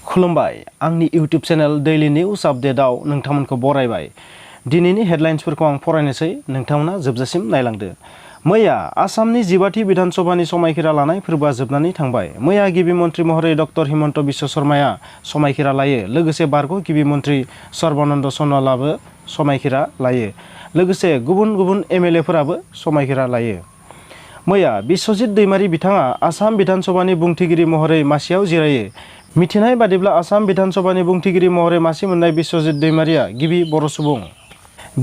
खुलुमबाय आंनि YouTube channel daily news आपडेटआव नोंथांमोनखौ बरायबाय। दिनैनि हेडलाइन्सफोरखौ आं फरायनोसै, नोंथांमोना जोबजासिम नायलांदो। मैया आसामनि 12थि विधानसभानि समायखिरा लानाय फोरबोआ जोबनानै थांबाय। मैया गिबि मन्त्रि महरै डक्टर हिमन्त बिश्व शर्माया समायखिरा लायो। लोगोसे बारग' गिबि मन्त्रि सर्बानन्द सन'वालाबो समायखिरा लायो। लोगोसे गुबुन गुबुन MLA फोराबो समायखिरा लायो। मैया बिश्वजित दैमारी बिथाङा आसाम विधानसभानि बुंथिगिरि महरै मासियाव जिरायो। मिथिनाय बादिब्ला आसाम विधानसभानि बुंथिगिरि महरै मासि मोननाय बिश्वजित दैमारीया गिबि बर' सुबुं।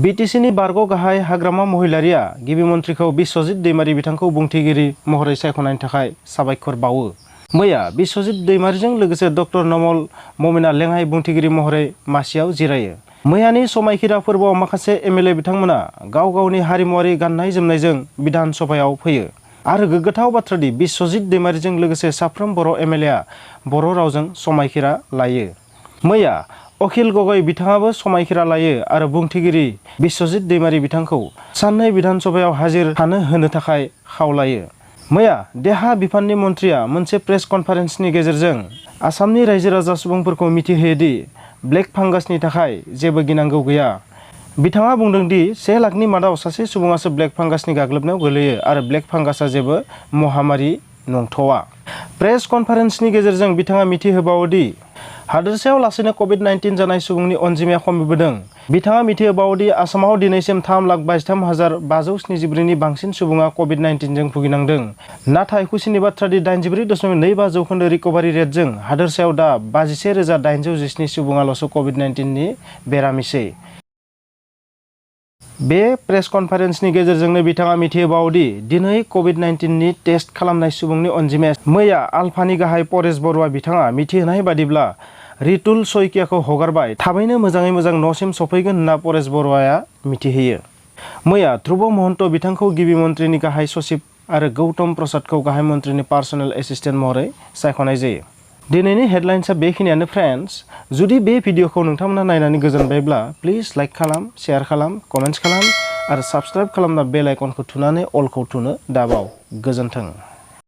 BTCनि बारग' गाहाय हाग्रामा महिलारिया गिबि मन्थ्रिखौ बिश्वजित दैमारी बिथांखौ बुंथिगिरि महरै सायख'नायनि थाखाय साबायखर बावो। मैया बिश्वजित दैमारीजों लोगोसे डक्टर नमल ममिना लेङाइ बुंथिगिरि महरै मासियाव जिरायो। मैयानि समायखिरा फोरबोआव माखासे MLA बिथांमोना गाव गावनि हारिमुआरि गाननाय जोमनायजों विधान सभायाव फैयो। आरो गोग्गाथाव बाथ्रादि बिश्वजित दैमारीजों लोगोसे साफ्रोम बर' MLA बर' रावजों समायखिरा लायो। मैया अखिल गगৈ बिथाङाबो समायखिरा लायो आरो बुंथिगिरि बिश्वजित दैमारी बिथांखौ साननै विधान सभायाव हाजिर थानो होनो थाखाय खावलायो। मैया देहा बिफाननि मन्थ्रिया मोनसे प्रेस कनफारेन्सनि गेजेरजों आसामनि रायजो राजा सुबुंफोरखौ मिथिहोयोदि ब्लेक फांगासनि थाखाय जेबो गिनांगौ गैया। बिथाङा बुंदों दि 1 लाखनि मादाव सासे सुबुङासो ब्लेक फांगासनि गाग्लोबनायाव गोलैयो आरो ब्लेक फांगासा जेबो महामारी नंथ'वा। प्रेस कनफारेन्सनि गेजेरजों बिथाङा मिथिहोबावोदि हादोरसायाव लासैनो COVID-19 जानाय सुबुंनि अनजिमाया खमिबोदों। बिथाङा मिथिहोबावोदि आसामाव दिनैसिम 3,23,574 नि बांसिन सुबुङा COVID-19 जों भुगिनांदों। नाथाय खुसिनि बाथ्रादि 84.25% रिकभारि रेटजों हादोरसायाव दा 51,817 सुबुङाल'सो COVID-19 नि बेरामिसै। बे प्रेस कनफारेन्सनि गेजेरजोंनो बिथाङा मिथिहोबावोदि दिनै COVID-19 नि टेस्ट खालामनाय सुबुंनि अनजिमाया मैया आलफानि गाहाय परेश बरुवा बिथाङा मिथिहोनाय बादिब्ला रितुल शइकियाखौ हगारबाय थाबैनो मोजाङै मोजां न'सिम सफैगोन होनना परेश बरुवाया मिथिहोयो। मैया ध्रुव महन्त बिथांखौ गिबि मन्थ्रिनि गाहाय सचिब आरो गौतम प्रसादखौ गाहाय मन्थ्रिनि पार्सनेल एसिस्टेन्ट महरै सायख'नाय जायो। दिनैनि हेडलाइन्सआ बेखिनियानो फ्रेन्ड्स। जुदि बे भिडिअखौ नोंथांमोना नायनानै गोजोनबायब्ला प्लिज लाइक खालाम, शेयार खालाम, कमेन्ट्स खालाम आरो साबस्क्राइब खालामना बेल आइकनखौ थुनानै अलखौ थुनो दाबाव। गोजोन्थों।